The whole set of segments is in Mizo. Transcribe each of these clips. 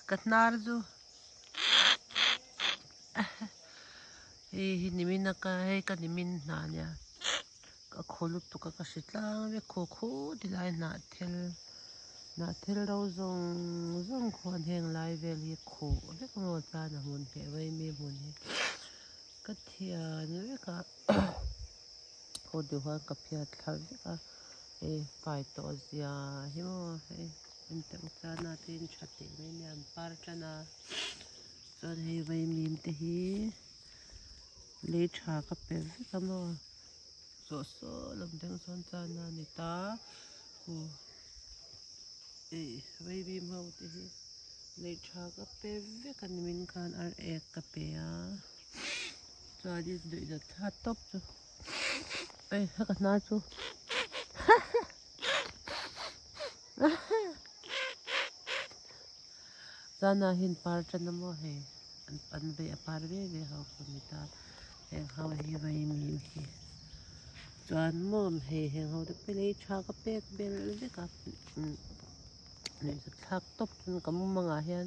Ka hnar chu hei hi nimin a ka hei ka nimin hna nia ka khaw lutuk a ka hre tlang vek khaw khaw ti lai hnah thel hnah thel ro zawng zawng khuan heng lai vel hi khuh vek maw chuan a hmun hmeh mai mi hmun hi ka thian vek a haw deuh khan ka phiat thla vek a hei fai tawh zia hi maw hei. Engteuh chana te in tha teh mai nia an par tan a chuan hei vaimim te hi lei tha ka pe vek a maw zawh saw lam thleng sawn chana a ni ta khu ih vaimim ho te hi lei tha ka pe vek a nimin khan ar ek ka pe a chuanin duhna thla tawp chu ei ka hnar chu. Chana hian par tan a maw hei an pan ve a par ve ve ho pawh ni ta heng ho hi vaimim hi chuan maw hei heng ho te pawh lei tha ka pek bel vek a nuihzat thlak tawp chuan ka mumangah hian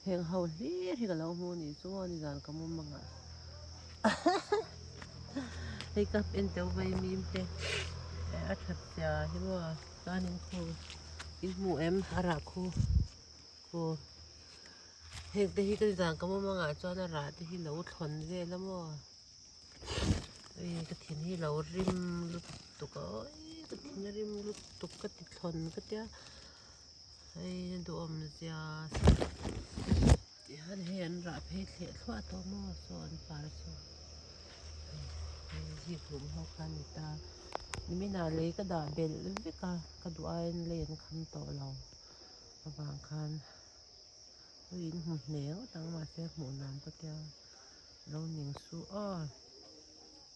heng ho hlir hi ka lo hmu a nih chu maw nizan ka mumangah hei ka en teuh vaimim te a that zia hi maw. Chuanin khu in hmu em a rah khu khu heng te hi ka zan ka mawm angah chuan a rah te hi lo thlawn vel a maw ui ka thin hi lo rim lutuk a awii ka thin a rim lutuk ka ti thlawn ka tia hei a duhawm zia tihian hei an rah phei thleh thluah tawh maw saw an par saw hei zik hlum ho kha a ni ta niminah lei ka dah belh vek a ka duh aiin lei an kham tawh lo avang khan ui in hmu hle ngawt ang mahse hmuh nuam ka tia lo ning suh aw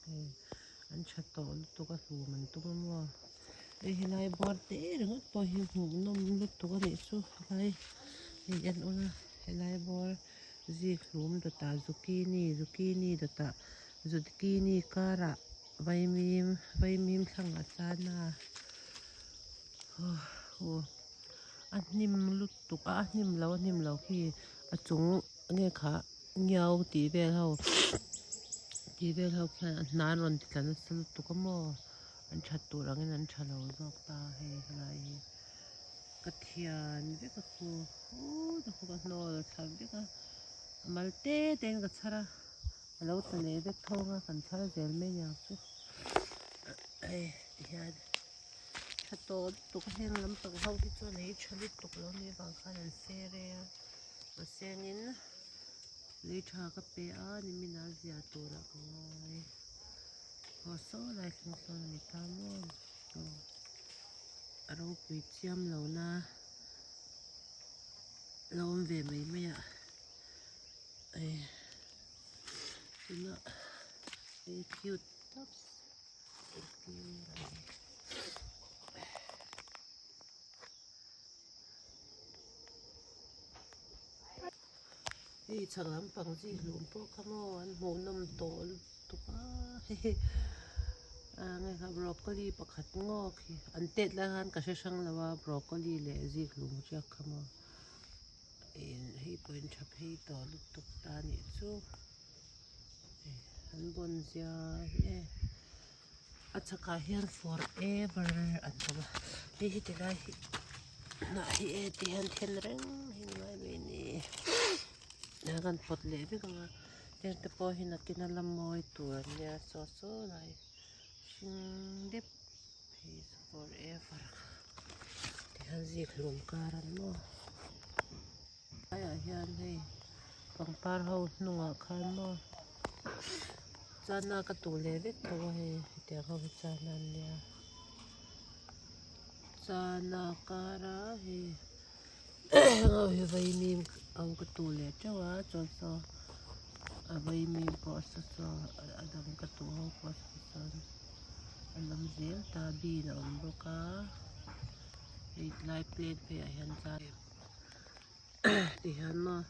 hei an tha tawh lutuk a hlum an tum a maw hei helai bawr te ringawt pawh hi hmuhnawm lutuk a nih chu helai hei en ula helai bawr zik hlum dawtah zucchini zucchini dawtah zucchini karah vaimim vaimim thlangah chana aw a hnim lutuk a a hnim lo a hnim lo khi a chung nge kha ngiau tih vel ho tih vel ho khian a hna an rawn ti tla nasa lutuk a maw an that tur angin an tha lo zawk ta hei helai hi ka thian vek a khu hut a khu ka hnawl thla vek a a mal te te in ka chhar a a lo tla leh vek tho ang a kan chhar zel mai aniang chu hei tihian tha tawh lutuk a heng lampang ho hi chuan hei tha lutuk lo nih avang khan an ser e a mahsengin lei tha ka pe a nimin a zia turah ka ngai aw saw lai thleng sawn a ni ta maw aw a ropui chiam lo na lo awm ve mai mai a eh tunah hei cute tops. Hei chhak lampang chi hlum pawh kha maw an hmuhnawm tawh lutuk a hehe nge kha broccoli pakhat ngawk khi an tet lai khan ka hre hrang lo a broccoli leh zik hlum hriak kha maw hei pawh in tha phei tawh lutuk ta a nih chu. An bawn zia hi e a chhakah hian forever an awm a hei hi tilai hi hnah hi e ti hian then reng hi ni ngai mai ni a kan pawt leh vek ang a heng te pawh hi nakin a la mawi tur an nia saw saw lai hring dep hi forever ti hian zik hlum kar an maw. Haiah hian hei pangpar ho hnungah khan maw chana ka tuh leh vek tho a hei hetiang ho hi chana an nia chana kara hei heng ho hi vaimim ho ka tuh leh teuh a chuan saw a vaimim pawh saw saw a dang ka tuh ho pawh saw sawn a lam zel ta bean a awm bawk a hei tlai plate pheiah hian chana. Ti hian maw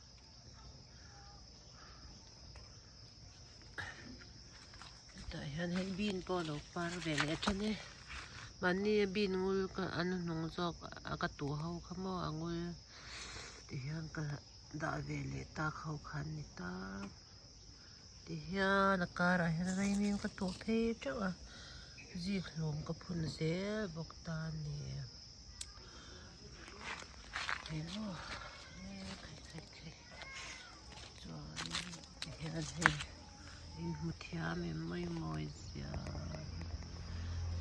hetah hian hei bean pawh a lo par ve leh a then e mahni a bean ngul ka an hnung zawk a ka tuh ho kha maw a ngul ti hian ka. dah ve leh tak ho kha an ni ta. Tihian a karah hian vaimim ka tuah phei teuh a, zik hlum ka phun zel bawk ta a ni. Hei maw khai khai khai chuan tihian hei inhmu thiam em mawi mawi zia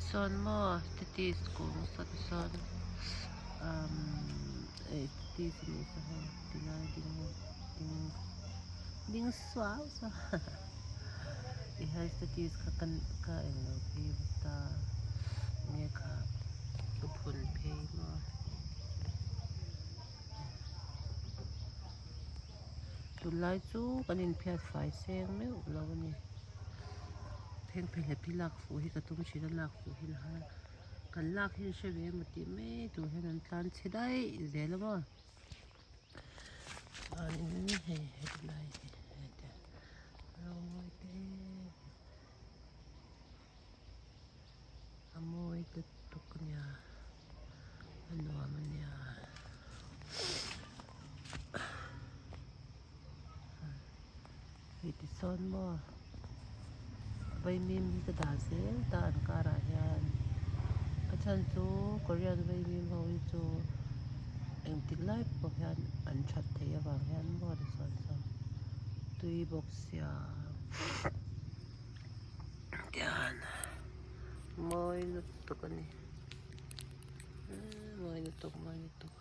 sawn maw status kung saw te sawn umm status a nih saw hei tilai ding ding ding suau suau tihian status kha ka ka englo phei bawk ta enge kha ka phun phei maw. Tunlai chu kan inphiat fai seng meuh lo a ni. Phengphehlep hi lak fuh hi ka tum thin a, lak fuh hi la har a. Kan lak hi an hre ve emaw tih mai tur hian an tlan chhe daih zel a maw. Chuanin hei hetilai hi hete rawngmawi te a mawi lutuk a nia. A nuam a nia. Hei tisawn maw vaimim hi ka dah zel ta an karah hian a chhan chu Korean vaimim ho hi chu engtik lai pawh hian an that theih avang hian maw tisawn saw tui bawk sia tian mawi lutuk a ni. Mawi lutuk mawi lutuk.